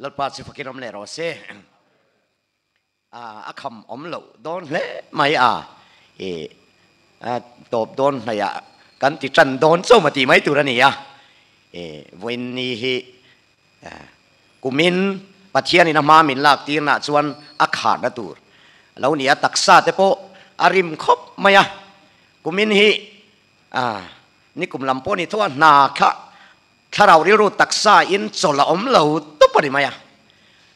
Lalpa chu fakin awm leh rawh se. A kham awm loh dawn hle mai a, i tawp dawn hnaihah kan ti tan dawn chauh a tih mai tur a ni a. I vawiin ni hi kumin Pathianin a hma min lak tirnaah chuan a kharna tur a lo ni a, taksa te pawh a rim khawp mai a. Kumin hi nikum lam pawh ni tho a, hna kha Thlarau rilru taksa in chawlh a awm lo tawp a ni mai a.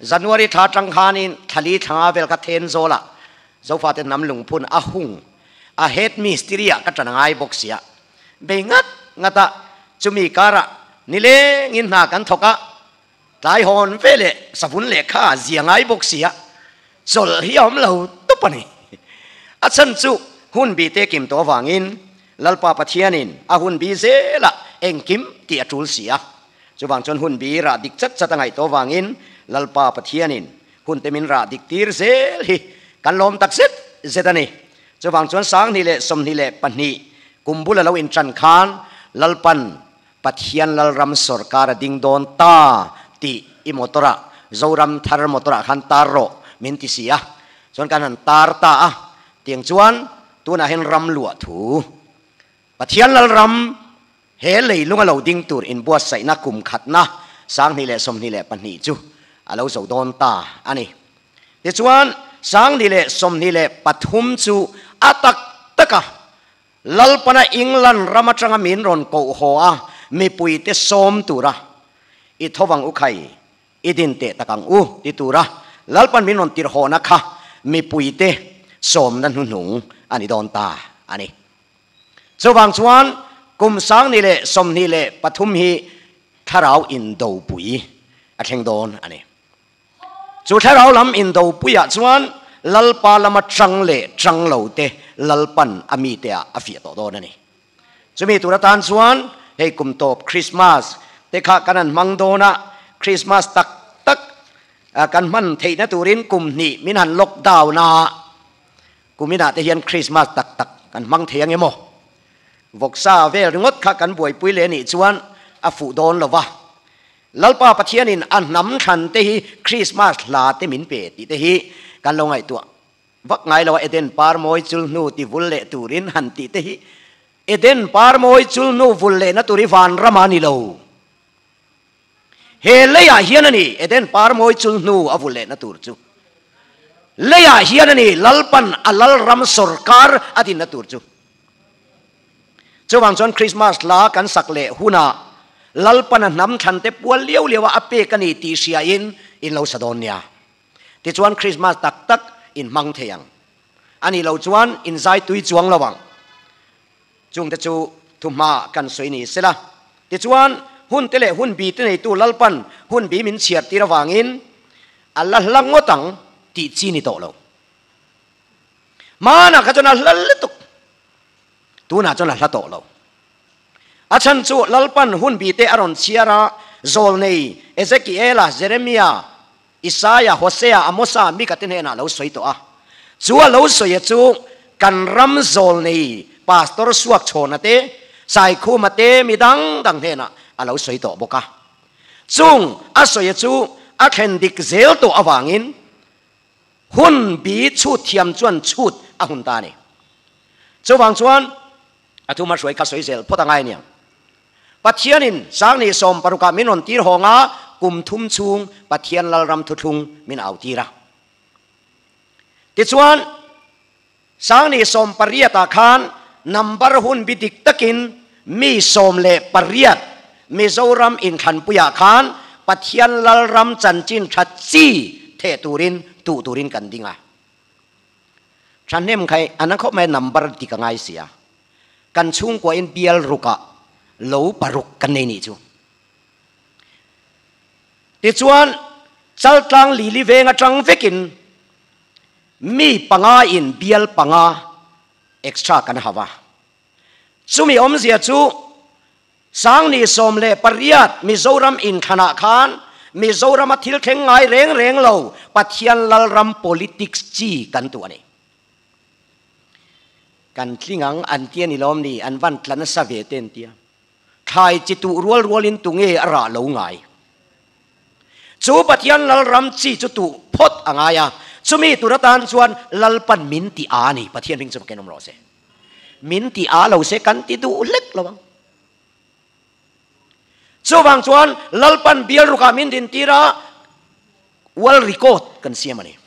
January thla atang khanin thlali thlanga vel kha Thenzawlah Zofate hnam lungphun a hung a head mistiri ah ka tan a ngai bawk sia. Bei ngat ngat a, chumi karah nilengin hna kan thawk a, tlai hawn ve leh savun lehkha a zia ngai bawk sia, chawlh hi a awm lo tawp a ni. A chhan chu hun bi te kim tawh avangin Lalpa Pathianin a hun bi zelah engkim tih a tul si a. Chuvang chuan hun bi rah dik chat chat a ngaih tawh avangin Lalpa Pathianin hun te min rah dik tir zel hi kan lawm tak zet zet a ni. Chuvang chuan 2022 kum bula lo intan khan Lalpan Pathian Lalram sawrkar a ding dawn ta tih i motor-ah, Zoram thar motor-ah khan tar rawh min ti si a. Chuan kan han tar ta a, tiang chuan tunah hian ram luah thu Pathian Lalram he leilung a lo ding tur inbuatsaihna kum khatna 2022 chu a lo zo dawn ta a ni. Tichuan, 2023 chu a tak taka Lalpana England ram atanga min rawn koh haw a, mipuite sawm tura i thovang u khai, i din teh tak ang u ti tura Lalpan min rawn tirh hawhna kha mipuite sawmna hnuhnung a ni dawn ta a ni. Chuvang chuan kum 2023 hi thlarau indopui a thleng dawn a ni. Chu thlarau lam indopuiah chuan Lalpa lama chang leh chang lo te Lalpan a mite ah a fiah tawh dawn a ni. Chumi tur atan chuan hei kum tawp Krismas te kha kan han hmang dawn a, Krismas tak tak kan hman theihna turin kum hnih min han lockdown a, kum inah te hian Krismas tak tak kan hmang thei ang emaw? Vawksa vel ringawt kha kan buaipui leh anih chuan a fuh dawn lo va. Lalpa Pathianin a hnam thlan te hi Krismas hla te min pe tih te hi kan lo ngaihtuah vak ngai lo a, Eden par mawi chul hnu ti vul leh turin han tih te hi Eden par mawi chul hnu vul lehna tur hi vanram a ni lo. He leiah hian a ni Eden par mawi chul hnu a vul lehna tur chu. Leiah hian a ni Lalpan a Lalram sawrkar a dinna tur chu. Chuvang chuan Krismas hla kan sak leh hunah Lalpana hnam thlante pual liau liau a a pek a ni tih hriain in lo sa dawn nia. Tichuan Krismas tak tak in hmang thei ang. A nih loh chuan in zai tui chuang lo ang. Chungte chu thuhma kan sawi ni sela. Tichuan hun te leh hun bi te neitu Lalpan hun bi min chhiar tir avangin a la hla ngawt ang tih chi ni tawh lo. Hmanah kha chuan a hla lutuk. Tunah chuan a hla tawh lo. A chhan chu Lalpan hun bite a rawn chhiar a, Zawlnei, Ezekiela, Jeremia, Isaia, Hosea, Amosa, Mika te hnenah a lo sawi tawh a. Chu a lo sawi a chu kan ram Zawlnei Pastor Suakchhawna te, Saikhuma te mi dang dang hnenah a lo sawi tawh bawk a. Chung a sawi a chu a thlen dik zel tawh avangin Hun bi chhut thiam chuan chhut a hun ta a ni. Chuvang chuan a thuma hruai kha sawi zel phawt a ngai aniang. Pathianin 2016ah min rawn tir hawng a, kum thum chhung Pathian Lalram thuthlung min au tir a. Tichuan 2018ah khan number hun bi dik takin mi 18 Mizoram inthlanpuiah khan Pathian Lalram chanchin tha chi theh turin tuh turin kan ding a. Thahnem kha an ang khawp mai a number dik a ngai si a. Kan chhungkuain bial rukah lo paruk kan nei nih chu. Tichuan Chaltlang Lili veng atang vekin Mi panga in bial panga extra kan hau a. Chumi awmzia chu 2018 Mizoram inthlanah khan Mizorama thil thleng ngai reng reng lo Pathian Lalram politics chi kan tuah a ni. Kan tling ang an tia ni lawm ni, an van tla nasa ve te an tia. Thlai chi tuh rual rualin tunge a rah lo ngai. Chu Pathian Lalram chi chu tuh phawt a ngai a, chumi tur atan chuan Lalpan min ti a ni. Pathian hming chu fakin awm rawh se. Min ti a lo se kan ti duh hlek lo ang. Chuvang chuan Lalpan bial rukah min din tir a, world record kan siam a ni.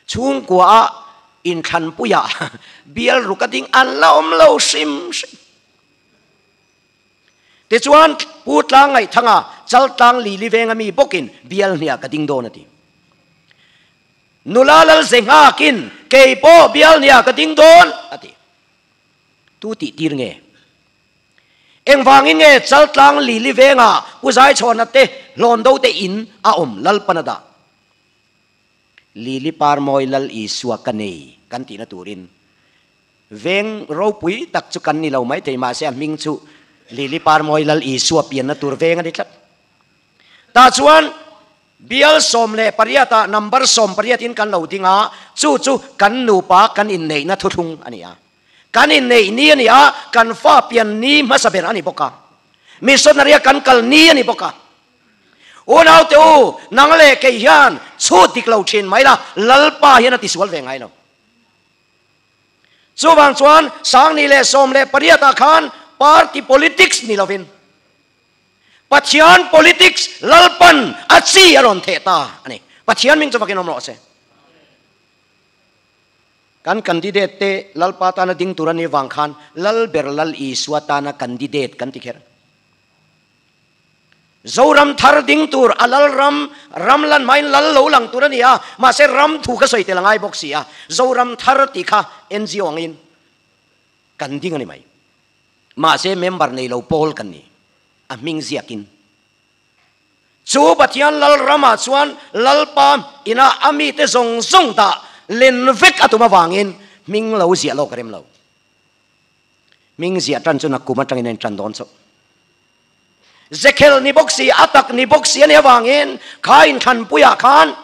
Chhungkua ah inthlanpuiah bial ruk a ding an la awm lo hrim hrim. Tichuan Pu Tlang Ngaihthanga Chaltlang Lili venga mi bawkin bial hniah ka ding dawn a ti. Nula lal ze nghakin kei pawh bial hniah ka ding dawn a ti. Tu tih tir nge? Engvangin nge Chaltlang Lili venga Pu Zaichhawna te Hlawn do te in a awm Lalpan a dah? Lili Parmawi Lal Isua ka nei kan tihna turin Veng ropui tak chu kan ni lo maithei mahse a hming chu Lili Parmawi Lal Isua pianna tur veng a ni tlat. Tah chuan bial 18 ah number 18 in kan lo ding a, chu chu kan nupa kan inneihna thuthlung a ni a. Kan inneih ni a ni a, kan fa pian ni hmasa ber a ni bawk a. Missionary a kan kal ni a ni bawk a. Unaute u, nang leh kei hian chhut dik lo thin mai la, Lalpa hian a tisual ve ngai lo. Chuvang chuan Sangni leh 18 ah khan party politics ni lovin Pathian politics Lalpan a chi a rawn theh ta a ni. Pathian hming chu vakin awm rawh se. Kan candidate te Lalpa tana ding tur a nih vang khan Lalber Lal Isua tana candidate kan ti kher. Zoram thar ding tur a lal ram, ram lan hmain lal lo lang tur a ni a, mahse ram thu ka sawi tel a ngai bawk si a, Zoram thar tih kha NGO angin kan ding a ni mai. Mahse member nei lo pawl kan ni, a hming ziakin. Chu Pathian lal ramah chuan Lalpa inah a mite zawng zawng dah len vek a tum avangin hming lo ziah lawk a rem lo. Hming ziah tan chu nakkum atangin a intan dawn chauh. Zekhel ni bawk si, a tak ni bawk si a nih avangin kha inthlanpuiah khan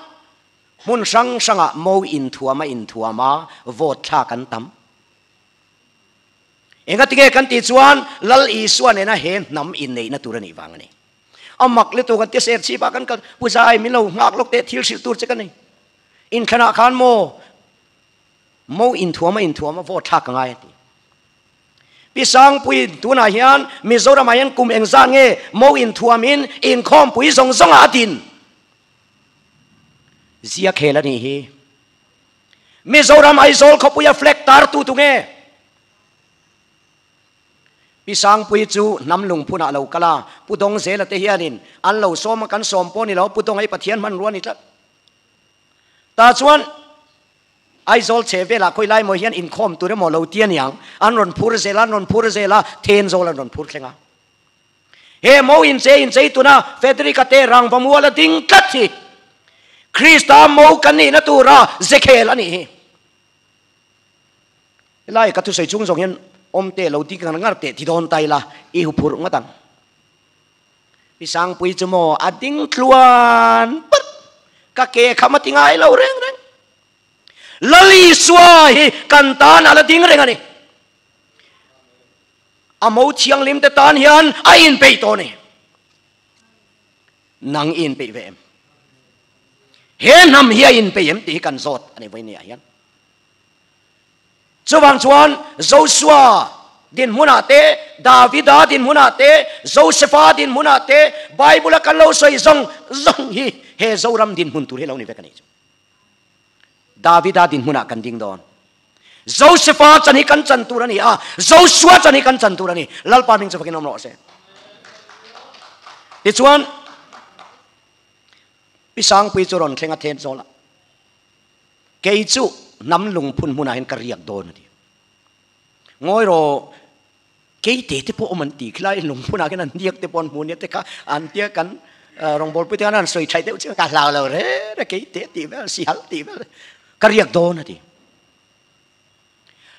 hmun hrang hrangah mo inthuam a inthuam a, vote thlak an tam. Engatinge kan tih chuan Lal Isua nena he hnam inneihna tur a nih vang a ni. A mak lutuk an ti ser chhip a, kan kal, Pu Zai, min lo nghak lawk teh, thil hrilh tur che ka nei. Inthlanah khan maw mo inthuam a inthuam a, vote thlak ka ngai a ti. Pi Sangpuiin tunah hian Mizoramah hian kum engzat nge mo inthuamin inkhawmpui zawng zawngah a din? Zia khel a nih hi. Mizoram Aizawl khawpuia flag tar tu tu nge? Pi Sangpui chu hnam lungphunah a lo kal a, Pu Dawngzela te hianin an lo sawm a, kan sawm pawh ni lo, Pu Dawng hei Pathian hmanrua a ni tlat. Tah chuan Aizawl chhe velah khawi lai maw hian inkhawm tur emaw lo ti a niang, an rawn phur zel a, an rawn phur zel a, Thenzawl an rawn phur thleng a. He mo inchei inchei tuna Frederick-a te rangva mual a ding tlat hi Krista mo kan nihna tura zekhel a nih hi. Helai ka thusawi chung zawng hian awmte lo ding ngar ngar teh ti dawn ta ila i hu phurh ngawt ang. Pi Sangpui chu maw a ding tluan pawt, ka ke kham a ti ngai lo reng reng. Lal Isua hi kan tan a la ding reng a ni. A mo thianghlim te tan hian a inpeih tawh a ni. Nang i inpeih ve em? He hnam hi a inpeih em tih hi kan zawt a ni vawinia hian. Chuvang chuan Joshua dinhmunah te, Davida dinhmunah te, Josefa dinhmunah te, Bible-a kan lo sawi zawng zawng hi he Zoram dinhmun tur hi lo ni vek a ni chu. Davida dinhmunah kan ding dawn. Josefa chan hi kan chan tur a ni a, Joshua chan hi kan chan tur a ni. Lalpa hming chu fakin awm rawh se. Tichuan, Pi Sangpui chu rawn thleng a then zawl a. Kei chu hnam lungphun hmunah hian ka riak dawn a ti. Ngawi rawh, kei te te pawh awm an ti khilai lungphunah khian an hniak te pawh an hmu nia te kha an tia kan rawngbawlpui te khan an sawi thaih deuh chiah ka hlau lo re re kei te tih vel sihal tih vel ka riak dawn a ti.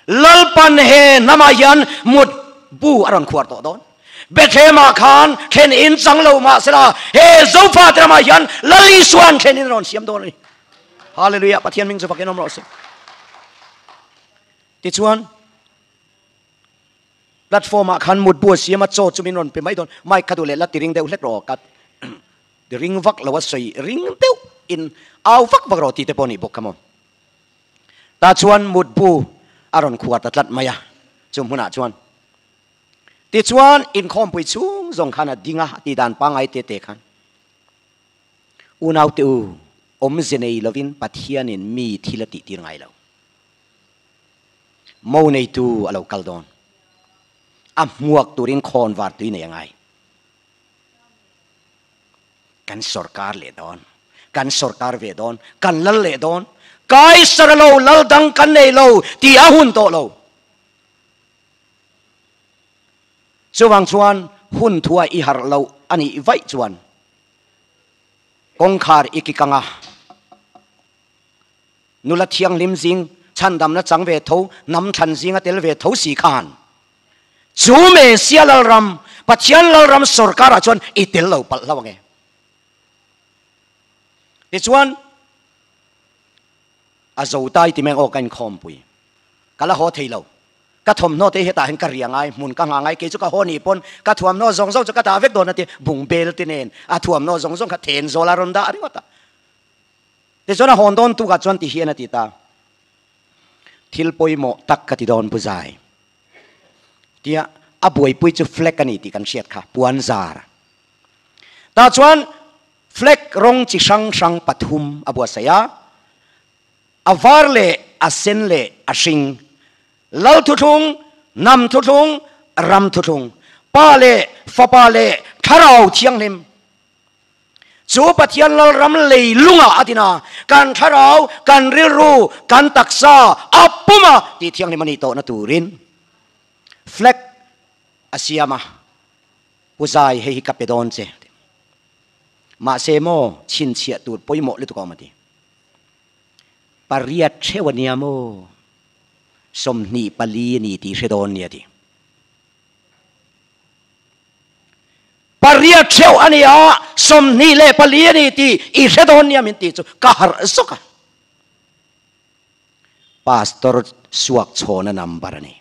Lalpan he hnamah hian mut bu a rawn khuar tawh dawn. Bethlehem-ah khan thlen in chang lo mah sela, he Zofa te ramah hian Lal Isua'n thlen in a rawn siam dawn a ni. Hallelujah, Pathian hming chu fakin awm rawh se. Tichuan, platform-ah khan mut bu a siam a, chaw chu min rawn pe mai dawn. Mic kha duh leh la ti ring deuh hlek rawh ka. Ring vak lo a sawi ring deuh in au vak vak rawh tih te pawh a nih bawk kha maw. Tah chuan mutbu a rawn khuar ta tlat mai a, chu hmunah chuan. Tichuan inkhawmpui chhung zawng khan a ding a, a tih dan pangngai te te khan. Unaute u, awmze nei lovin Pathianin mi thil a tihtir ngai lo. Mo neitu a lo kal dawn. A hmuak turin khawnvar tui nei a ngai. Kan sorkar leh dawn. Kan sorkar ve dawn. Kan lal leh dawn. Kaisar a lo, lal dang kan nei lo tih a hun tawh lo. Chuvang chuan hun thua i harh loh a nih vaih chuan kawngkhar i kik anga nula thianghlim zing chhandamna chang ve tho, hnam thlan zinga tel ve tho si khan chu Mesia Lalram, Pathian Lalram sorkarah chuan i tel lo palh hlauh ange. Tichuan a zo tai ti meng aw ka inkhawmpui. Ka la haw thei lo. Ka thawmhnaw te hi hetah hian ka ria ngai, hmun ka nghah ngai, kei chu ka haw nih pawn ka thuamhnaw zawng zawng chu ka dah vek dawn a ti, bungbel te nen a thuamhnaw zawng zawng kha then zawl a rawn dah ringawt a. Tichuan a hawn dawn tukah chuan ti hian a ti ta, Thil pawimawh tak ka ti dawn Pu Zai. Tia a buaipui chu flag a ni tih kan hriat kha, puan zar. Tah chuan flag rawng chi hrang hrang pathum a buatsaih a. A var leh a sen leh a hring. Lal thuthlung, hnam thuthlung, ram thuthlung. Pa leh Fapa leh Thlarau Thianghlim. Chu Pathian Lalram lei lungah a din a, kan thlarau, kan rilru, kan taksa a pum a tih thianghlim a nih tawhna turin flag a siam a, Pu Zai hei hi ka pe dawn che. Mahse maw chhinchhiah tur pawimawh lutuk a awm a ti. Pariat theuh a nia maw? 24 a ni tih hre dawn nia ti. Pariat theuh a nia, 24 a ni tih i hre dawn nia min tih chu ka harh zawk a. Pastor suak chhawna number a ni.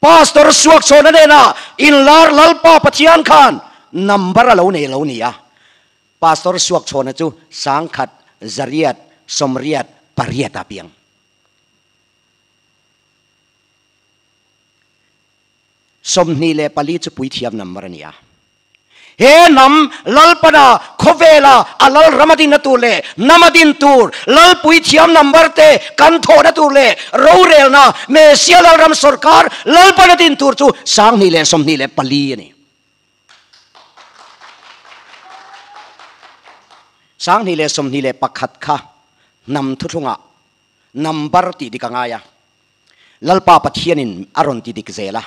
Pastor suak chhawna hnenah inlar Lalpa Pathian khan number a lo nei lo nia. Pastor suak chhawna chu sangkhat zariat sawmriat pariat a piang. 24 chu puithiam number a ni a. He hnam Lalpana khawvela a lal ram a dinna tur leh hnam a din tur lal puithiam number te kan thawhna tur leh rorelna Mesia Lalram sawrkar Lalpana din tur chu 2024 a ni. 2021 kha hnam thuthlungah number tih dik a ngai a, Lalpa Pathianin a rawn ti dik zel a.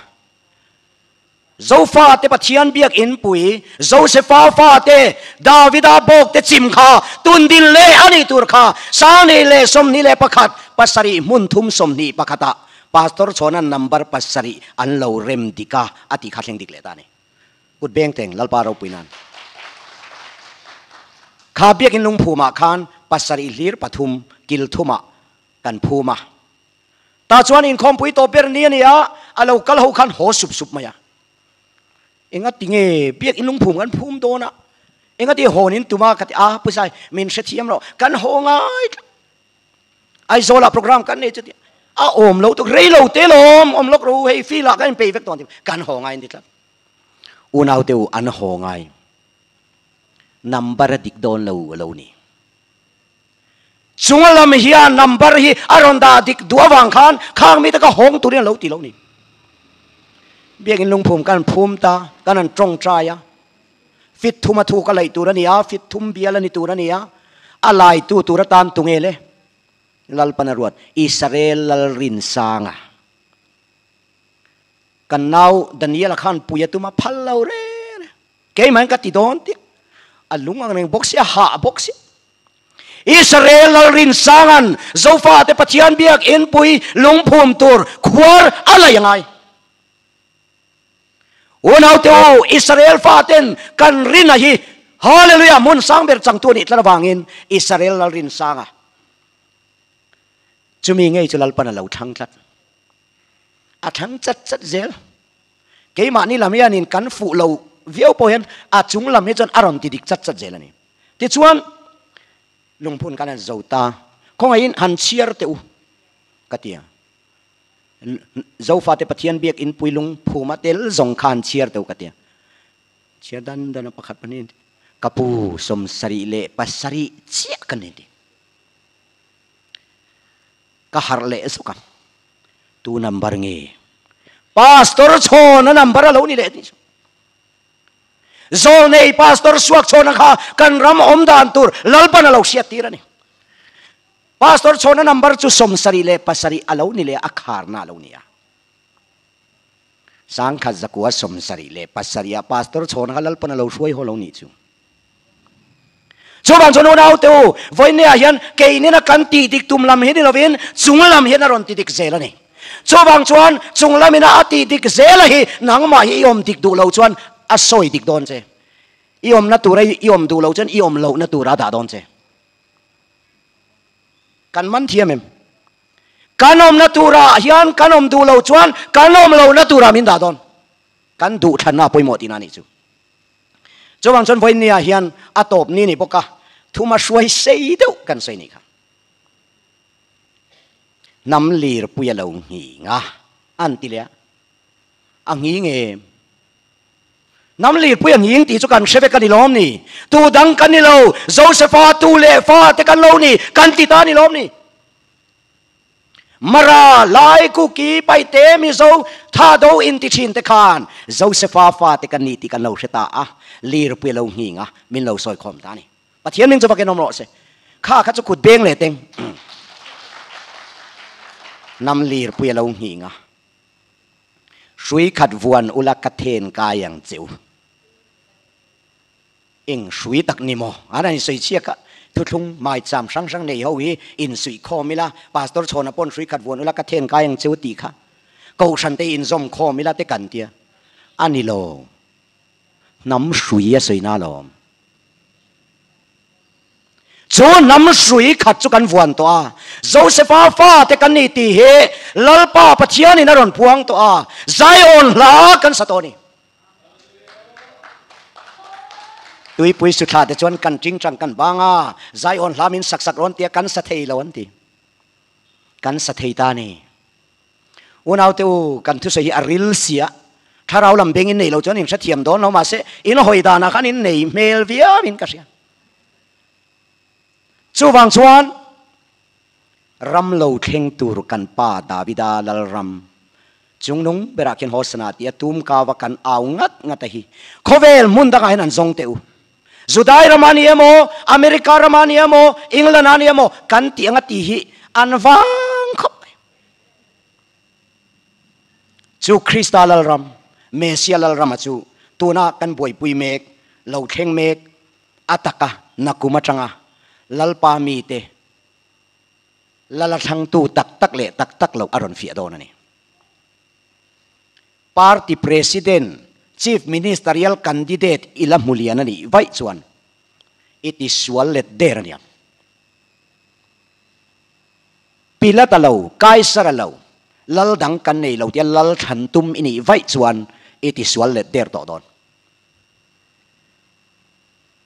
Zofate Pathian biakinn pui, Josefa fate, Davida bawkte chim kha tundin leh a nih tur kha 2021 pasarih hmun thum sawmhnih pakhatah Pastor Chhawna'n number pasarih an lo rem dik a, a tih kha thleng dik leh ta a ni. Kut beng teng Lalpa ropui nan. Kha biakinn lungphumah khan pasarih hlir pathum kil thumah kan phum a. Tah chuan inkhawmpui tawh ber ni a ni a, a lo kal ho khan haw sup sup mai a. Engati nge biakinn lungphum kan phum dawn a? Engati hawn in tum a? Ka ti a, Pu Zai, min hrethiam rawh, kan haw ngai tlat. Aizawlah program kan nei chuti a awm lo tuk rei lo te lawm awm lawk ro hei field ah kan inpei vek dawn ti kan haw ngai an ti tlat. Unau te u an haw ngai. Number a dik dawn lo a lo ni. Chunga lam hian number hi a rawn dah dik duh avang khan khang mite ka hawng turin a lo ti lo ni. Biakin lungphum kan phum ta kan han tawngtai a. Fit thum a thu ka laih tur a ni a, fit thum bial a ni tur a ni a, a laitu tur atan tunge le? Lalpan a ruat, Israel Lalrinsanga. Kan nau Daniel-a khan pui a tum a, phal lo reng a, keimah in ka ti dawn tih a lung ang reng bawk si, a hah bawk si. Israel Lalrinsanga'n Zofate Pathian biak inpui lungphum tur khuar a laih a ngai. Unaute u, Israel faten kan rina hi Hallelujah hmun sang ber changtu a nih tlat avangin Israel lal rin sang a. Chumi ngei chu Lalpan a lo thlang tlat. A thlang chat chat zel. Keimahni lam hianin kan fuh lo. viau pawh hian a chung lam hi chuan a rawn ti dik chat chat zel a ni. Tichuan, lungphun khan an zo ta. Khawngaihin han chhiar teh u ka ti a. Zofate Pathian biak inpui lungphuma tel zawng kha han chhiar teh u ka ti a. Chhiar dan dan a pakhat pahnih an ti. Ka pu 77 chiah ka ni ti. Ka harh leh zuk a. Tu number nge? Pastor chhawn a number a lo ni leh tih chu. Zawlnei Pastor suak chhawn a kha kan ram awm dan tur Lalpan a lo hriat tir a ni. Pastor chhawn a number chu 77 a lo ni leh a kharna a lo ni a. 1977 ah Pastor chhawn kha Lalpan a lo hruai haw lo nih chu. Chuvang chuan unau te u, vawinia hian keinina kan tih dik tum lam hi ni lovin chung lam hian a rawn ti dik zel a ni. Chuvang chuan chung lamina a tih dik zel a hi nangmah hi i awm dik duh lo chuan a sawi dik dawn che. I awmna tura i awm duh lo chuan i awm lohna tura a dah dawn che. Kan man thiam em? Kan awmna turah hian kan awm duh lo chuan kan awm lohna turah min dah dawn. Kan duh thlanna a pawimawh tihna a nih chu. Chuvang chuan vawinia hian a tawp ni ni bawk a, thuma hruai sei deuh kan sawi nih kha. Hnam lirpui a lo nghing a, an ti leh a. A nghing em? Hnam lirpui a nghing tih chu kan hre vek a ni lawm ni? Tu dang kan ni lo, Josefa tu leh fa te kan lo ni, kan ti ta a ni lawm ni? Mara, Lai, Kuki, Paite, Mizo, Thado in ti thin te khan Josefa fa te kan ni tih kan lo hre ta a, lirpui a lo nghing a, min lo sawi khawm ta a ni. Pathian min chu vakin awm rawh se. Kha kha chu kut beng leh teng. Hnam lirpui a lo nghing a. Hrui khat vuan ula ka then kai ang che u. Eng hrui tak ni maw? An an sawi chhiak a, thuthlung maicham hrang hrang nei ho hi insuih khawm ila, Pastor Chhawna pawn hrui khat vuan ula ka then kai ang che u tih kha. Kohhran te inzawm khawm ila te kan tia. A ni lo. Hnam hrui a sawi na alawm. Chu hnam hrui khat chu kan vuan tawh a, Josefa fate kan ni tih hi Lalpa Pathianin a rawn puang tawh a, Zion hla kan sa tawh a ni. Tuipui suthla te chuan kan tingtang kan bang a, Zion hla min sak sak rawn tia kan sa thei lo an ti. Kan sa thei ta a ni. Unaute u, kan thusawi hi a ril sia, thlarau lam beng in nei lo chuan in hrethiam dawn lo, mahse in hawi danah khan in nei hmel viau in ka hria. Chuvang chuan ram lo thleng tur kan pa Davida Lalram chungnung berah khian Hosana tih a tum kau a kan au ngat ngat a hi. Khawvel hmun dangah hian an zawng teh u. Judai rama ni emaw, America rama ni emaw, England ah ni emaw kan tih anga tih hi an vang khawp mai. Chu Krista Lalram, Messia Lalrama chu tuna kan buaipui mek, lo thleng mek a taka nakum atanga Lalpa mite lala thlangtu tak tak leh tak tak loh a rawn fiah dawn a ni. Party President, Chief Ministerial Candidate i la hmu lian a nih vaih chuan i ti sual let der a nia. Pilata lo, Kaisara lo, lal dang kan nei lo tia lal thlan tum i nih vaih chuan i ti sual let der tawh dawn.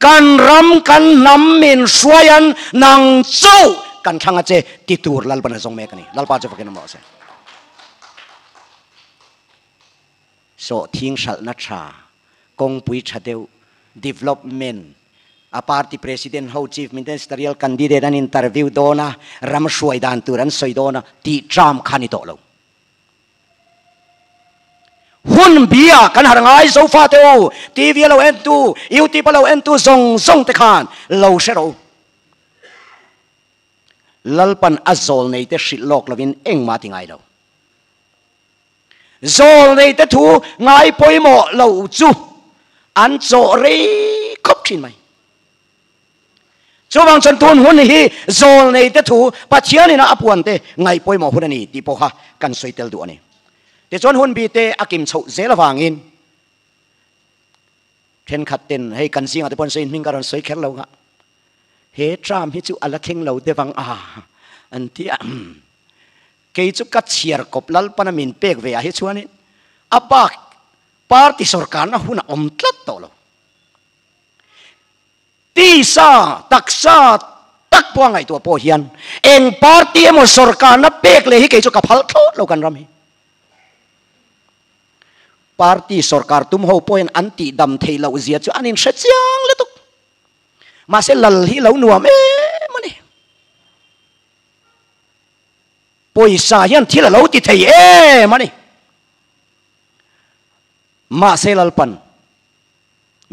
Kan ram, kan hnam min hruaian nang chu kan thlang a che ti tur Lalpan a zawng mek a ni. Lalpa chu fakin awm rawh se. Sawhthing hralhna tha, kawngpui tha deuh, development, a party president ho chief ministerial candidate an interview dawn a, ram hruai dan tur an sawi dawn a tih tram kha ni tawh lo. Hun bia kan har ngai Zofa te u, TV a lo en tu, YouTube a lo en tu zawng zawng te khan lo hre rawh u. Lalpan a zawl nei te hrilh lawk lovin engmah ti ngai lo. Zawl nei te thu ngai pawimawh lo chu an chawh rei khawp thin mai. Chuvang chuan tun hun hi zawl nei te thu Pathian ina a puan te ngaih pawimawh hun a ni tih pawh kha kan sawi tel duh a ni. Tichuan hun bi te a kim chhoh zel avangin thenkhat ten hei kan zingah te pawh an sawi hming ka rawn sawi kher lo nga he tram hi chu a la thleng lo deuh ang a an ti a. Kei chu ka chhiar kawp Lalpana min pek ve ah hi chuanin a bak. Party sorkarna hun a awm tlat tawh lo. Tisa, taksa tak pawh a ngaihtuah pawh hian eng party emaw sorkarna pek leh hi kei chu ka phal thlawt lo kan ram hi. Party sorkar tum ho pawhin an tih dam theih loh zia chu an inhre chiang lutuk. Mahse lal hi lo nuam em a ni. Pawisa hian thil a lo ti thei em a ni. Mahse Lalpan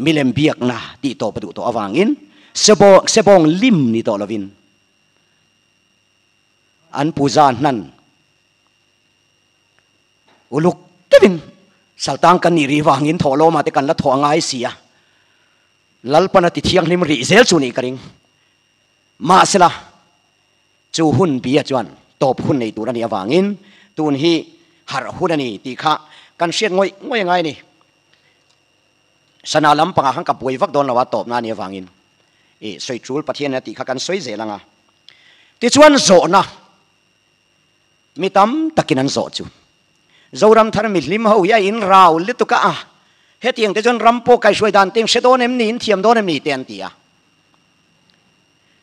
milem biakna tih tawp a duh tawh avangin sebawng lim ni tawh lovin an puja hnan uluk deuhin saltang kan nih rih vangin thawhlawmah te kan la thawh a ngai si a, Lalpan a ti thianghlim rih zel chu nih ka ring. Mahsela chu hun bia chuan tawp hun nei tur a nih avangin tun hi harh hun a ni tih kha kan hriat ngawih ngawih a ngai a ni. Sana lampangah khan ka buai vak dawn lo a, tawpna a nih avangin i sawi tul Pathian a tih kha kan sawi zel ang a. Tichuan zawhna mi tam takin an zawh chu Zoram thar mihlim ho hi a inrau lutuk a, hetiang te chuan ram pawh kaihhruai dan te hre dawn em ni, inthiam dawn em ni te an ti a.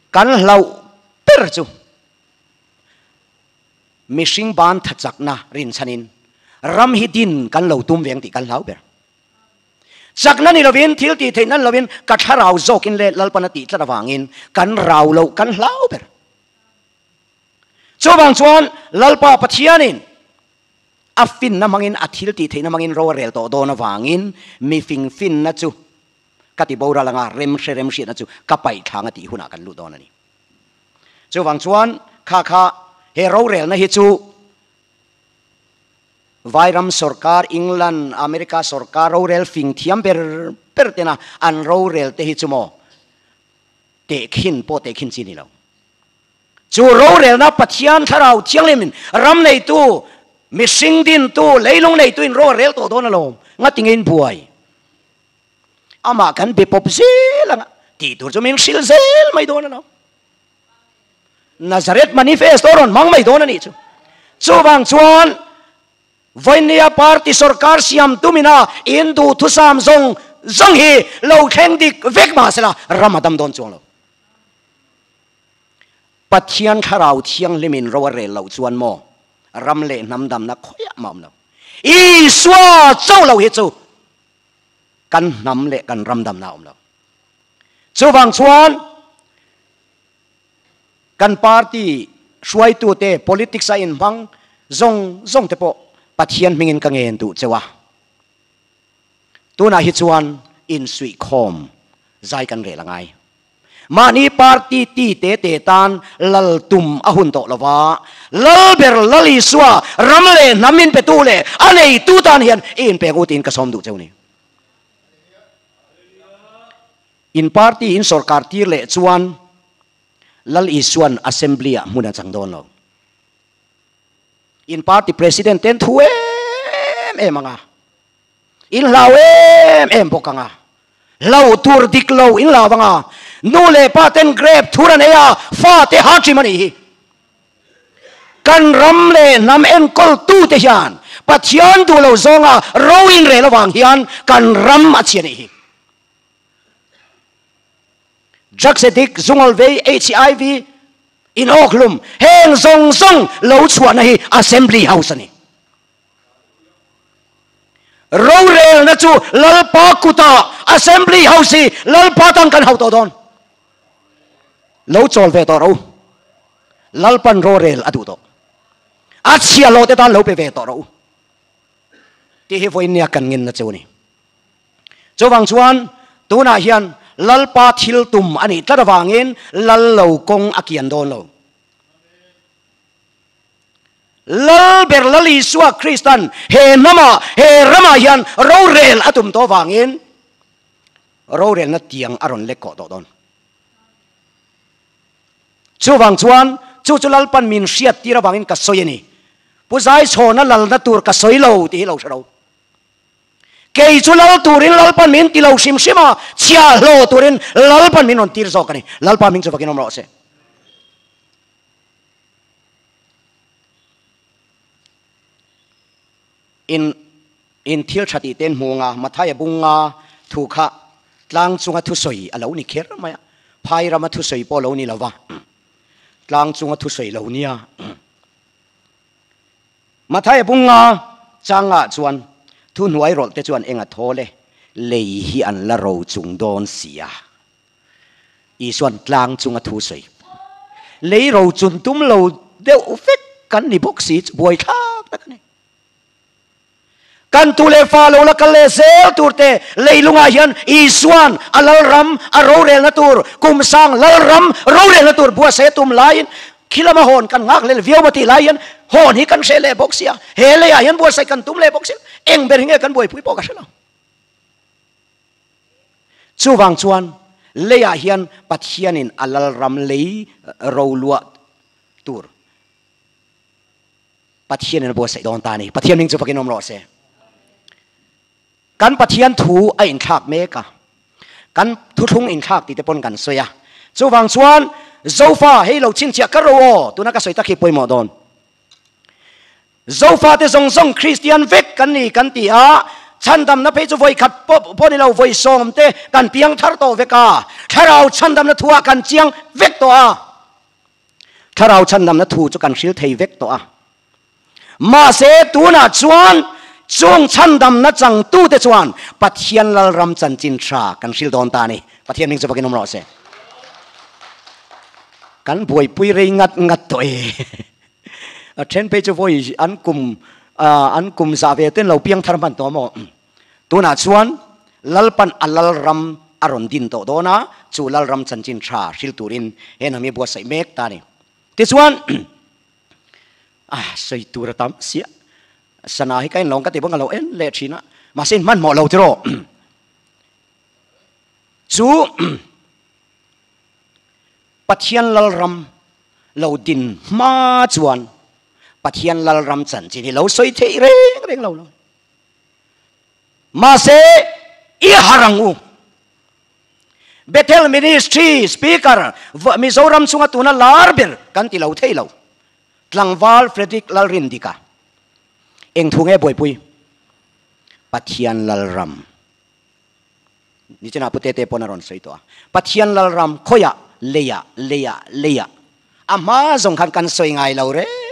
Kan hlauh ber chu mihring ban tha chakna rinchhanin ram hi din kan lo tum veng tih kan hlau ber. Chakna ni lovin, thil tih theihna ni lovin ka thlarau zawkin leh Lalpan a tih tlat avangin kan rau loh kan hlau ber. Chuvang chuan Lalpa Pathianin a finna hmangin a thil tih theihna hmangin ro a rel tawh dawn avangin mifing finna chu ka ti boral anga rem hre rem hriatna chu ka paih thlang a tih hunah kan lut dawn a ni. Chuvang chuan kha kha he rorelna hi chu Vairam sorkar, England, America sorkar rorel fing thiam ber ber tena an rorel te hi chu maw tehkhin pawh tehkhin chi ni lo. Chu rorelna Pathian Thlarau Thianghlimin ram neitu, mihring dintu, leilung neituin ro a rel tawh dawn alawm, ngati nge in buai? Amah kan be pawp zel anga tih tur chu min hrilh zel mai dawn alawm. Nazareth Manifesto rawn hmang mai dawn a nih chu. Chuvang chuan Vawinia party sorkar siam tumina in duhthusam zawng zawng hi lo thleng dik vek mahsela ram a dam dawn chuang lo. Pathian Thlarau Thianghlimin ro a rel loh chuan maw ram leh hnam damna khawiah mah awm lo. Isua cho lo hi chu kan hnam leh kan ram damna a awm lo. Chuvang chuan kan party hruaitute politics a inhmang zawng zawng te pawh Pathian hmingin ka ngen duh cheu a. Tunah hi chuan insuihkhawm zai kan rel a ngai. Mahni party ti te te tan lal tum a hun tawh lova, lal ber Lal Isua ram leh hnam in petu leh a neitu tan hian i inpek u tiin ka sawm duh cheu ni. In party in sorkar tir leh chuan Lal Isuan Assembly ah hmun a chang dawn lo. In party president ten thu em em ang a. In hlau em em bawk ang a, hlau tur dik lo in hlau ang a, nu leh pa ten grape thur an ei a, fa te ha trim a nih hi. Kan ram leh hnam enkawl tu te hian Pathian duh lo zawnga ro in rel avang hian kan ram a chhia nih hi. Drugs addict, zungawl vei, HIV, in awkhlum, heng zawng zawng lo chhuahna hi Assembly House a ni. Rorelna chu Lalpa kutah Assembly House hi Lalpa tan kan hauh tawh dawn. Lo chawl ve tawh rawh u. Lalpan rorel a duh tawh. A chhia lo te tan lo pe ve tawh rawh u. Tih hi vawiin kan ngenna chu a ni. Chuvang chuan tunah hian Lalpa thil tum a nih tlat avangin Lal lo kawng a kian dawn lo. Lal ber Lal Isua Kristan he hnamah, he ramah hian rorel a tum tawh vangin rorelna tiang a rawn lek kawh tawh dawn. Chuvang chuan chu chu Lalpan min hriat tir avangin ka sawi a ni. Pu Zaichhawna lalna tur ka sawi lo tih hi lo hre lo. Kei chu lal turin Lalpan min ti lo hrim hrim a, chhiahhlawh turin Lalpan min rawn tir zawk a ni. Lalpa hming chu vakin awm rawh se. In In thil tha tih ten hmu nga Mathaia bunga thu kha tlang chunga thusawi a lo ni kher mai a, phai rama thusawi pawh a lo ni lo va, tlang chunga thusawi lo nia. Mathaia bunga changah chuan thu hnuai rawlh te chuan enga thawl e, lei hi an la ro chung dawn si a. Isuan tlang chunga thusawi lei ro chun tum lo deuh vek kan ni bawk si chu buaithlak tak a ni. Kan tu leh fa lo la kal leh zel tur te leilungah hian Isuan a lalram a rorelna tur kum sang lalram rorelna tur buatsaih a tum laiin khi lama hawn kan nghak lel viau maw tih lai hian hawn hi kan hreh leh bawk sia, he leiah hian buatsaih kan tum leh bawk sia, eng ber hi nge kan buaipui pawh ka hre lo. Chuvang chuan leiah hian Pathianin a lalram lei roluah tur Pathian in a buatsaih dawn ta a ni. Pathian hming chu fakin awm rawh se. Kan Pathian thu a inthlak mek a, kan thuthlung inthlak tih te pawn kan sawi a. Chuvang chuan Zofa hei lo chhinchhiah ka ro aw, tuna ka sawi tak hi pawimawh dawn. Zofa te zawng zawng Kristian vek kan ni kan ti a, chhandamna phei chu vawi khat pawh ni lo vawi sawm te kan piang thar tawh vek a, thlarau chhandamna thuah kan chiang vek tawh a. Thlarau chhandamna thu chu kan hril thei vek tawh a. Mahse, tunah chuan chung chhandamna changtute chuan Pathian Lalram chanchin tha kan hril dawn ta a ni. Pathian hming chu vakin awm rawh se. Kan buaipui rei ngat ngat tawh e. A then phei chu vawi an kum an kum zah ve ten lo piang thar hman tawh maw? Tunah chuan Lalpan a Lalram a rawn din tawh dawn a, chu Lalram chanchin tha hril turin he hnam hi buatsaih mek ta a ni. Tichuan, ah, sawi tur a tam sia, sana hi ka en lo ang ka ti bawk a lo en leh thin a, mahse in hmanhmawh lo tiraw? Chu Pathian Lalram lo din hma chuan Pathian Lalram chanchin hi lo sawi theih reng reng lo lo. Mahse, i har ang u. Bethel Ministry Speaker Mizoram chunga tuna lar ber kan ti lo thei lo. Tlangval Frederick Lalrindika. Eng thu nge buaipui? Pathian Lalram. Nichinah Pu Tete pawn a rawn sawi tawh a. Pathian Lalram khawiah, leiah, leiah, leiah. A hma zawng khan kan sawi ngai lo reng.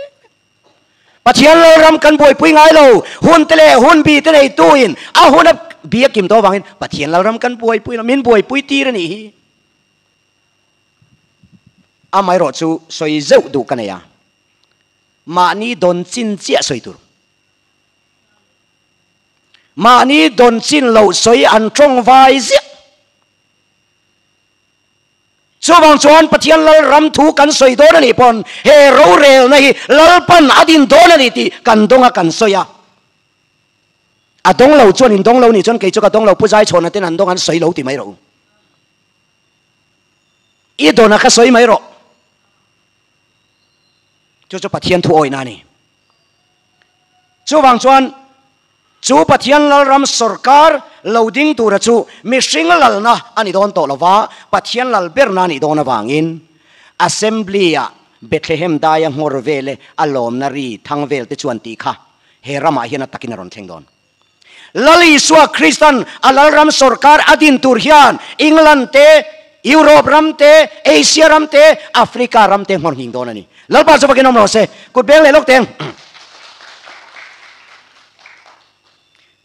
Pathian Lalram kan buaipui ngai lo, hun te leh hun bi te neitu in a hun a bi a kim tawh avangin Pathian Lalram kan buaipui lo, min buaipui tir a nih hi. Amaherawh chu sawi zeuh duh ka nei a, mahni dawn chin chiah sawi tur. Mahni dawn chin loh sawi an tawng vai ziah. Chuvang chuan Pathian Lalram thu kan sawi dawn a nih pawn he rorelna hi Lalpan a din dawn a ni tih kan dawng a kan sawi a. A dawng lo chuan in dawng lo nih chuan kei chu ka dawng lo Pu Zaichhawna ten an dawng an sawi lo ti mai rawh u. I dawn a ka sawi mai rawh. Chu chu Pathian thu awihna a ni. Chuvang chuan chu Pathian Lalram sawrkar lo ding tura chu mihring lalna a ni dawn tawh lova, Pathian lal berna a nih dawn avangin Assembly-ah Bethlehem daia nghawr vel e a lawmna ri thang vel te chuan tih kha he ramah hian a takin a rawn thleng dawn. Lal Isua Kristan a Lalram sawrkar a din tur hian England te, Europe ram te, Asia ram te, Africa ram te nghawr nghing dawn a ni. Lalpa chu vakin awm rawh se. Kut beng leh lawk teng.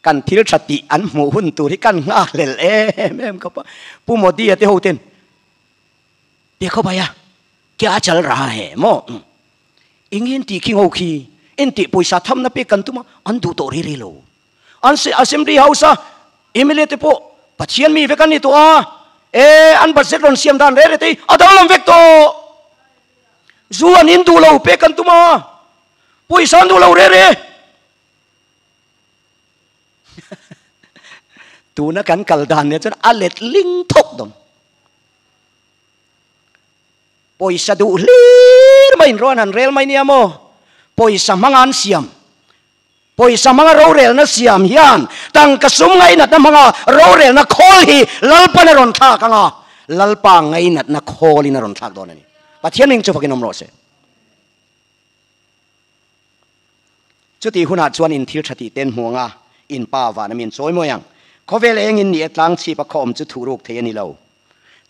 Kan thil tha tih an hmuh hun tur hi kan nghak hlel em em khawp a. Pu Modi-a te ho ten, Dekho bhaiya, kya chal raha hai maw? Engin tih khi ngo khi, en tih pawisa thamna pek kan tum a, an duh tawh rei rei lo. An Assembly House a MLA te pawh Pathian mi vek an ni tawh a, e an budget rawn siam dan rei rei te hi a danglam vek tawh. Zu an in duh lo pek kan tum a, pawisa an duh lo rei rei. Tuna kan kal dan nen chuan a let ling thawk dawn. Pawisa duh hlir mai in rawn han rel mai nia maw? Pawisa hmanga an siam, pawisa hmanga rorelna siam hian tangka sum ngainatna hmanga rorelna khawl hi Lalpan a rawn thlak ang a, Lalpa ngainatna khawlin a rawn thlak dawn a ni. Pathian hming chu fakin awm rawh se. Chutih hunah chuan in thil tha tih ten hmu ang a, In Pa vana min chawi mawi ang. Khawvel engin ni e tlang chhip a khaw awm chu thuhruk thei a ni lo.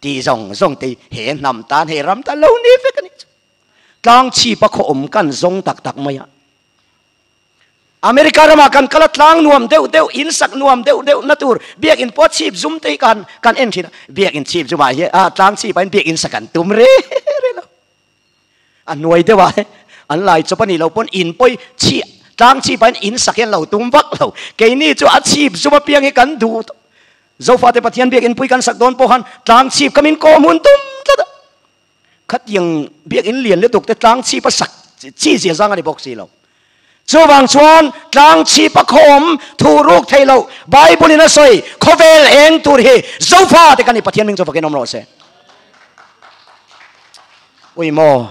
Tih zawng zawng te he hnam tan he ram tan lo ni vek a nih chu. Tlang chhip a khaw awm kan zawng tak tak mai a. America ramah kan kal a tlang nuam deuh deuh in sak nuam deuh deuh na tur biakinn pawh chhip zum te hi kan kan en thin a. Biakinn chhip zumah hian ah tlang chhip ah hian biakinn sak an tum re re lo. A hnuai deuh ah an lai chawp a nih loh pawn in pawi chhi tlang chhip ah hian in sak hian lo tum vak lo. Keini chu a chhip zum apiang hi kan duh tawh. Zofate Pathian biakinn pui kan sak dawn pawh khan tlang chhip kha min kawh hmun tum tlat a. Khatiang biakinn lian lutuk te tlang chhip a sak chi zia zang a ni bawk si lo. Chuvang chuan tlang chhip a khawm thu ruk thei lo Bible in a sawi khawvel eng tur hi Zofa te kan ni Pathian hming chu fakin awm rawh se. Ui maw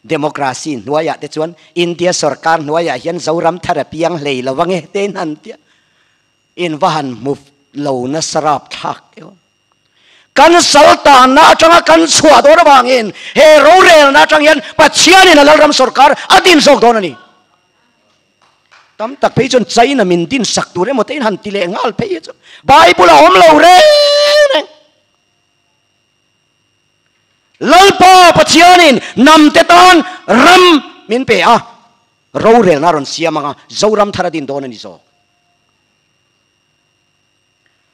democracy hnuaiah te chuan India sorkar hnuaiah hian Zoram thar a piang hlei lo ange te in han tia in va han hmu lo nasa rap thlak deuh. Kan sal tanna atanga kan chhuah dawn avangin he rorelna atang hian Pathianin a Lalram sorkar a din zawk dawn a ni. Tam tak phei chuan China min din sak tur emaw te in han ti leh nghal phei hi chu Bible a awm lo reng reng. Lalpa Pathianin hnamte tan ram min pe a, rorelna a rawn siam anga Zoram thar a din dawn a ni zawk.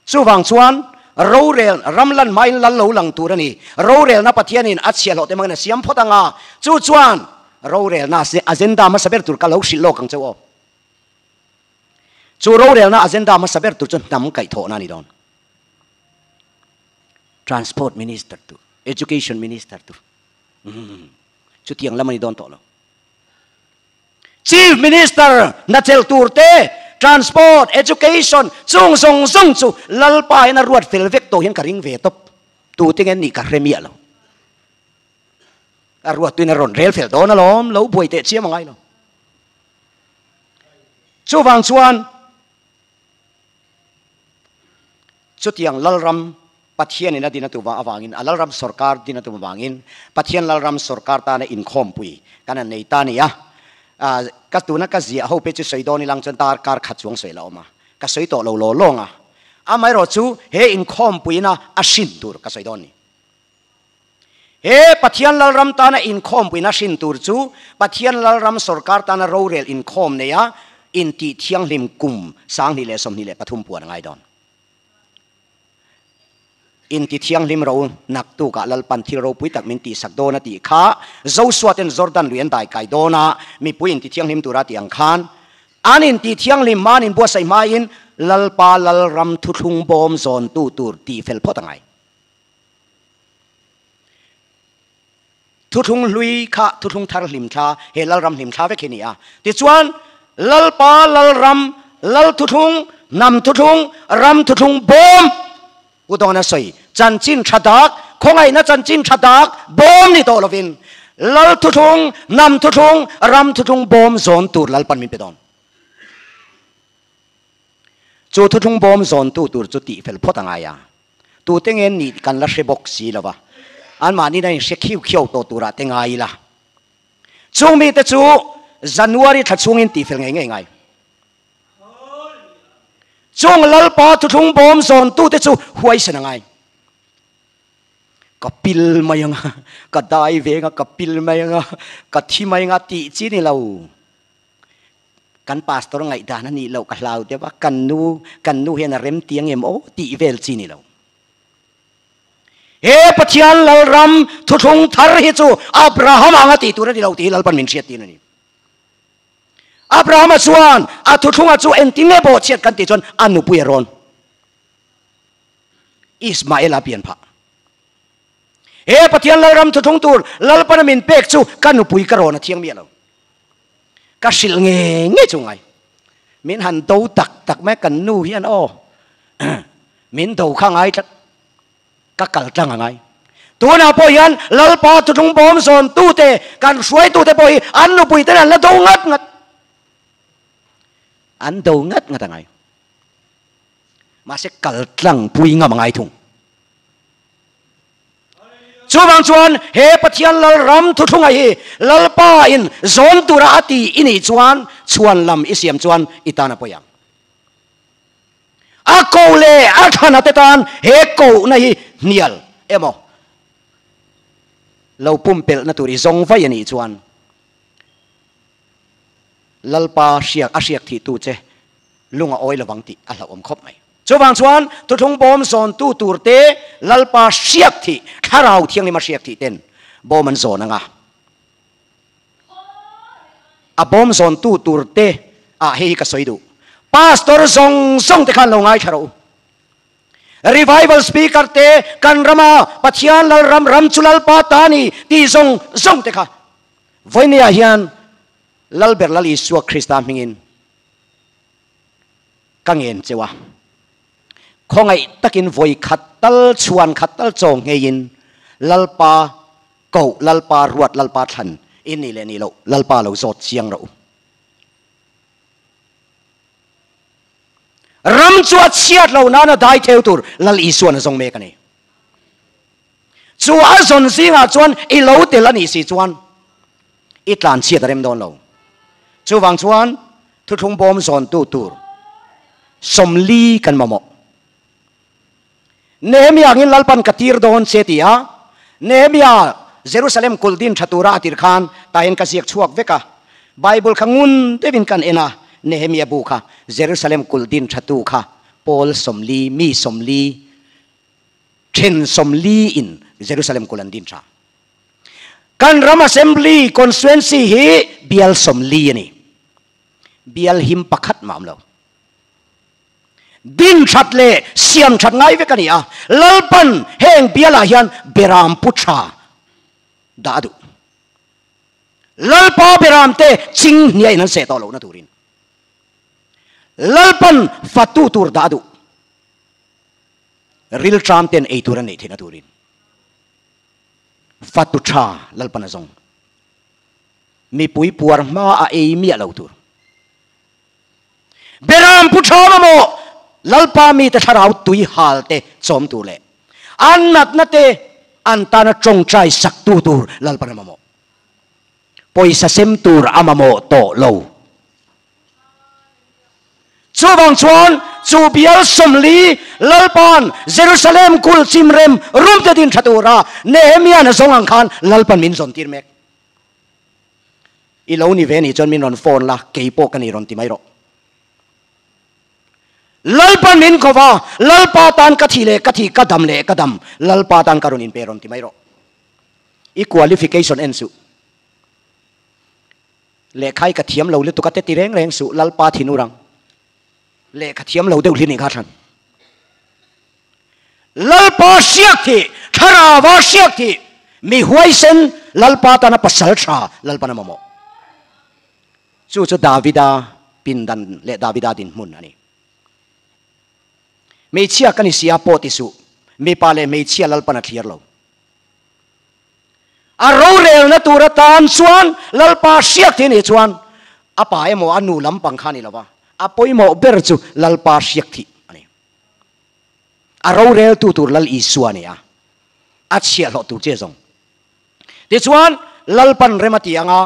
Chuvang chuan, rorel ram lan hmain lal lo lang tur a ni. Rorelna Pathianin a chhiahhlawh te hmangin a siam phawt ang a, chu chuan rorelna agenda hmasa ber tur ka lo hrilh lawk ang che u aw. Chu rorelna agenda hmasa ber tur chu hnam kaihthawhna a ni dawn. Transport Minister tur, Education Minister tur, umm, chutiang lam a ni dawn tawh lo. Chief Minister hna chelh tur te, Transport, Education chung zawng zawng chu Lalpa hian a ruat fel vek tawh hian ka ring ve tawp. Tute nge nih ka hre miah lo. A ruat tuin a rawn rel fel dawn alawm, lo buai teh chiam a ngai lo. Chuvang chuan Chutiang Lalram Pathianin a din a tum avangin, a Lalram sawrkar din a tum avangin, Pathian Lalram sawrkar tana inkhawmpui kan han nei ta a ni a. Ka tuna ka ziah ho pawh chu sawi dawn ilang chuan darkar khat chuang sawi la awm a, ka sawi tawh lo law lawng a. Amaherawh chu he inkhawmpuina a hrin tur ka sawi dawn a ni. He Pathian Lalram tana inkhawmpuina hrin tur chu Pathian Lalram sawrkar tana rorel inkhawm neia intih thianghlim kum 2023 puan a ngai dawn. Inti thianghlim ro naktukah Lalpan thil ropui tak min tihsak dawn a tih kha Joshua ten Jordan lui an daikai dawn a, mipui inti thianghlim tura tih ang khan an inti thianghlim hma an inbuatsaih hmain Lalpa Lalram thuthlung bawm zawntu tur tihfel phawt a ngai. Thuthlung hlui kha thuthlung thar hlim thla, he Lalram hlim thla vek hi a ni a. Tichuan, Lalpa Lalram, Lal thuthlung, hnam thuthlung, ram thuthlung bawm Pu Dawna sawi, chanchin tha dak, khawngaihna chanchin tha dak bawm ni tawh lovin, Lal thuthlung, hnam thuthlung, ram thuthlung bawm zawn tur Lalpan min pe dawn. Chu thuthlung bawm zawntu tur chu tihfel phawt a ngai a. Tute nge nih kan la hre bawk si lo va, anmahni na inhre khiu khiau tawh turah te ngai ila. Chung mite chu January thla chhungin tihfel ngei ngei ngai. Chung Lalpa thuthlung bawm zawntute chu huaisen a ngai. Ka pil mai anga, ka dai ve anga, ka pil mai anga, ka thi mai anga tih chi ni lo. Kan pastor ngaihdan a nih loh ka hlau deuh a, kan nu, kan nu hian a rem ti ang em aw tih vel chi ni lo. He Pathian Lalram thuthlung thar hi chu Abraham anga tih tur a ni lo tih hi Lalpan min hriat tin a ni. Abrahama chuan a thuthlunga chu engtin nge bawhchhiat kan tih chuan a nupui a rawn Ismaela pian phah. He Pathian Lalram thuthlung tur Lalpana min pek chu ka nupui ka rawn a thiang miah lo. Ka hrilh nge nge chu ngai. Min han do tak tak mai kan nu hian aw min do kha ngai tlat. Ka kal tlang a ngai. Tunah pawh hian Lalpa thuthlung bawm zawn tute kan hruaitute pawh hi an nupui ten an la do ngat ngat. An do ngat ngat a ngai. Mahse kal tlang pui ngam a ngai thung. Chuvang chuan he Pathian Lalram thuthlunga hi Lalpa in zawn tura a ti i nih chuan chhuan lam i siam chuan i tan a pawi ang. A ko leh a thana te tan he kohna hi hnial emaw lo pumpelhna tur i zawng vai a nih chuan Lalpa hriak a hriak thih tu che lung a awi lovang tih a hlauhawm khawp mai. Chuvang chuan thuthlung bawm zawntu tur te Lalpa hriak thih, Thlarau Thianghlim a hriak thih ten bawm an zawn ang a. A bawm zawntu tur te ah hei hi ka sawi duh. Pastor zawng zawng te khan lo ngaithla rawh u. Revival speaker te kan rama Pathian Lalram ram chu Lalpa ta a ni tih zawng zawng te kha vawinia hian Lalber Lal Isua Krista hmingin ka ngen cheu a. Khawngaih takin vawi khat tal chhuan khat tal chaw ngheiin Lalpa koh Lalpa ruat Lalpa thlan i nih leh nih loh Lalpa lo zawt chiang rawh u. Ram chu a chhiat lo nana dai theu tur Lal Isuan a zawng mek a ni. Chu a zawn zingah chuan i lo tel a nih si chuan i tlan chhiat a rem dawn lo. Chuvang chuan thuthlung bawm zawntu tur 40 kan mamawh. Nehemia angin Lalpan ka tir dawn che ti a, Nehemia Jerusalem kulh din tha tura a tir khan tahin ka ziak chhuak vek a. Bible kha ngun deuhin kan en a, Nehemia bu kha Jerusalem kulh din tha tu kha pawl 40, mi 40, then 40 in Jerusalem kulh an din tha. Kan ram assembly constituency hi bial 40 a ni. Bial him pakhat mah awm lo. Din that leh siam that ngai vek a ni a, Lalpan heng bialah hian beram pu tha dah a duh. Lalpa beram te ching hniain an seh tawh lohna turin Lalpan fatu tur dah a duh. Rilṭam ten ei tur an neih theihna turin fatu tha Lalpan a zawng. Mipui puar hma a ei miah lo tur. Beram pu tha mamawh Lalpa mite thlarau tui hal te chawm tur leh an natna te an tana tawngtai sak tu tur Lalpan a mamawh. Pawisa sem tur a mamawh tawh lo. Chuvang chuan chu bial 40 Lalpan Jerusalem kul chimrem rum te din tha tura Nehemiah na zawng ang khan Lalpan min zawn tir mek. I lo ni ve nih chuan min rawn phone la, kei pawh ka ni rawn ti mai rawh. Lalpa min ko va, Lalpa tan ka thi leh ka thi, ka dam leh ka dam, Lalpa tan ka rawn inpe rawn ti mai rawh. I qualification en suh. Lehkha i ka thiam lo lutuk a te ti reng reng suh, Lalpa thinur ang. Lehkha thiam lo deuh hli nih kha thlan. Lalpa hriak thih, Thlarauva hriak thih, mi huaisen Lalpa tana pasal tha Lalpan a mamawh. Chu chu Davida pindan leh Davida dinhmun a ni. Hmeichhia ka ni sia pawh ti suh, mipa leh hmeichhia Lalpan a thlir lo. A rorelna tur atan chuan Lalpa hriak thih nih chuan a pa emaw a nu lampang kha a ni lova, a pawimawh ber chu Lalpa hriak thih a ni. A roreltu tur Lal Isua a ni a, a chhiahhlawh tur che zawng. Tichuan, Lalpan rem a ti ang a,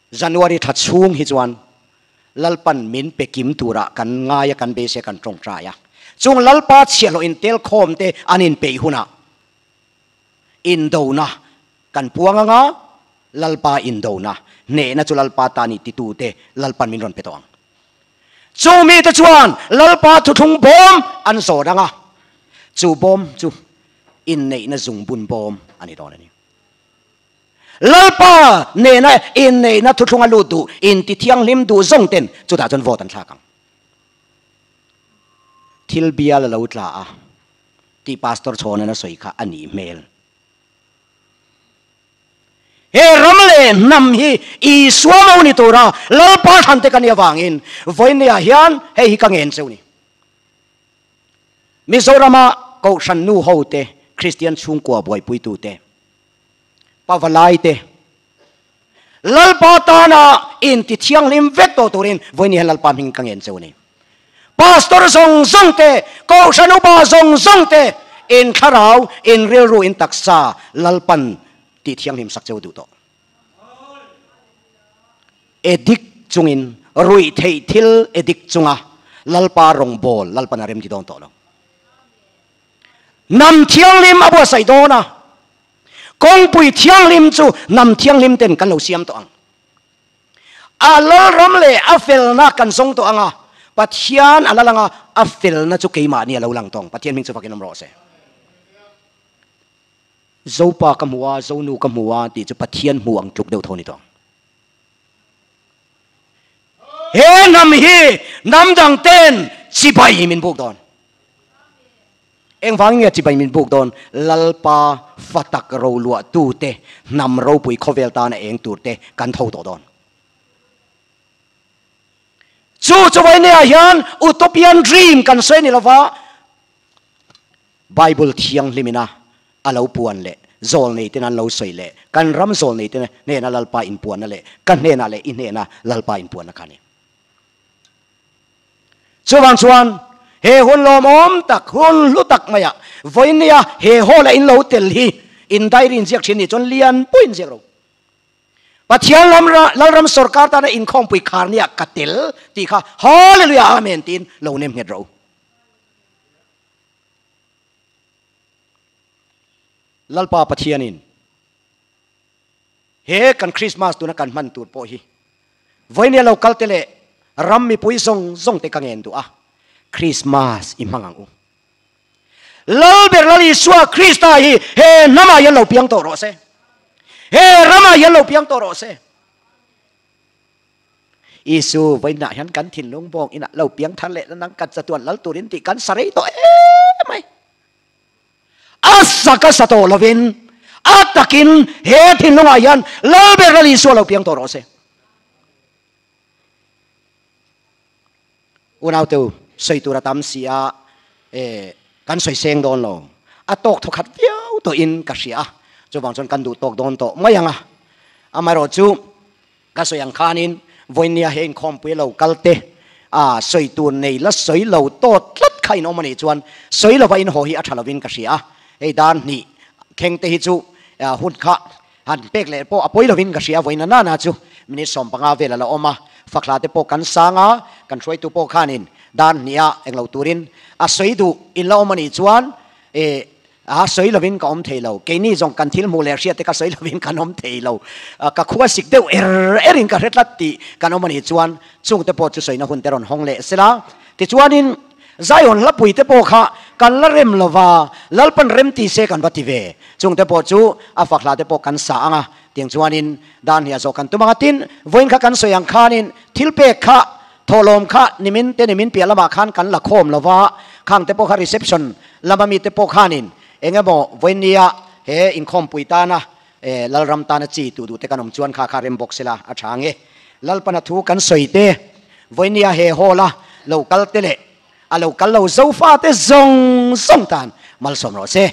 January thla chhung hi chuan Lalpan min pe kim turah kan ngai a, kan beisei a, kan tawngtai a. Chung Lalpa chhiahhlawh intelkhawm te an inpeih hunah indona kan puang ang a, Lalpa indona, hnehna chu Lalpa ta ni titute Lalpan min rawn pe tawh ang. Chu mite chuan Lalpa thuthlung bawm an zawn ang a, chu bawm chu inneihna zungbun bawm a ni dawn a ni. Lalpa nena inneihna thuthlung a lut duh, intithianghlim duh zawng ten chutah chuan vote an thlak ang. Thil bial a lo tla a tih Pastor Chhawnan a sawi kha a nih hmel. He ram leh hnam hi Isua mo ni tura Lalpa thlan te ka nih avangin vawinia hian hei hi ka ngen cheu ni. Mizorama Kohhran nu ho te, Kristian chhungkua buaipuitu te, pavalai te, Lalpa tana inti thianghlim vek tawh turin vawinia hian Lalpa hming ka ngen cheu ni. Pastor zawng zawng te, Kohhran upa zawng zawng te, in thlarau, in rilru, in taksa Lalpan tih thianghlim sak cheu duh tawh. Edik chungin, ruih theih thil edik chunga. Lalpa rawngbawl Lalpan a remti dawn tawh lo. Hnam thianghlim a buatsaih dawn a, kawngpui thianghlim chu hnam thianghlim ten kan lo siam tawh ang. A lalram leh a felna kan zawng tawh ang a, Pathian a lal ang a, a felna chu keimahni a lo lang tawh ang. Pathian hming chu fakin awm rawh se. Zopa ka hmu a, Zonu ka hmu a tih chu Pathian hmu ang tluk deuh tho a ni tawh ang. He hnam hi hnam dang ten chibai min buk dawn. Engvangin nge chibai min buk dawn? Lalpa fatak roluah tute hnam ropui khawvel tana eng tur te kan tho tawh dawn. Chu chu vawinia hian utopian dream kan sawi ni lova, Bible thianghlimina a lo puan leh zawl neiten an lo sawi leh kan ram zawl neite hnena Lalpa inpuanna leh ka hnenah leh i hnena Lalpa inpuanna kha a ni. Chuvang chuan he hun lawmawm tak, hun hlu tak maiah vawinia he hall-a in lo tel hi in diary inziak thin nih chuan lian pui inziak ro. Pathian Lalram sawrkar tana inkhawmpui kharniah ka tel tih kha Hallelujah Amen tiin lo nem nghet ro. Lalpa Pathianin he kan Christmas tuna kan hman tur pawh hi vawinia lo kal te leh ram mipui zawng zawng te ka ngen duh a, Christmas i hmang ang u. Lalber Lal Isua Krista hi he hnamah hian lo piang tawh rawh se. He ramah hian lo piang tawh rawh se. Isu vawiinah hian kan thinlung bawng inah lo piang thar leh nang kan chatuan lal turin tih kan sa rei tawh em mai. A sa ka sa tawh lovin a takin he thinlungah hian Lalber Lal Isua lo piang tawh rawh se. Unau teu sawi tur a tam si a, e kan sawi seng dawn lo. A tawk thawkhat viau tawhin ka hria a, chuvang chuan kan duh tawk dawn tawh mai ang a. Amaherawhchu Ka sawi ang khanin vawinia he inkhawmpui lo kal te a sawi tur nei la sawi lo tawt tlat kha in awm a nih chuan sawi lova in haw hi a tha lovin ka hria a, hei dar hnih thleng te hi chu hun kha han pek leh pawh a pawi lovin ka hria vawiin a nana chu minute 15 vel a la awm a, fakhla te pawh kan sang a, kan hruaitu pawh khanin dar hniha englo turin a sawi duh in la awm a nih chuan eh A sawi lovin ka awm thei lo. Keini zawng kan thil hmuh leh hriat te ka sawi lovin kan awm thei lo. Ka khua sik deuh er erin ka hre tlat tih kan awm a nih chuan chungte pawh chu sawina hun te rawn hawng leh sela. Tichuanin Zion hlapui te pawh kha kan la rem lova, Lalpan rem ti se kan va ti ve. Chungte pawh chu a fak hla te pawh kan sa ang a, tiang chuanin dan hliah zawh kan tum ang a. Tin, vawiin kha kan sawi ang khanin thil pek kha Thawhlawm kha nimin te nimin piah lamah khan kan la khawm lo va, khang te pawh kha reception lama mite pawh khanin eng emaw vawinia he inkhawmpui tana Lalram tana chi tuh duh te kan awm chuan kha kha rem bawk sela a tha ang e. Lalpana thu kan sawi te, vawinia he hall a lo kal te leh a lo kal lo zofa te zawng zawng tan malsawm rawh se.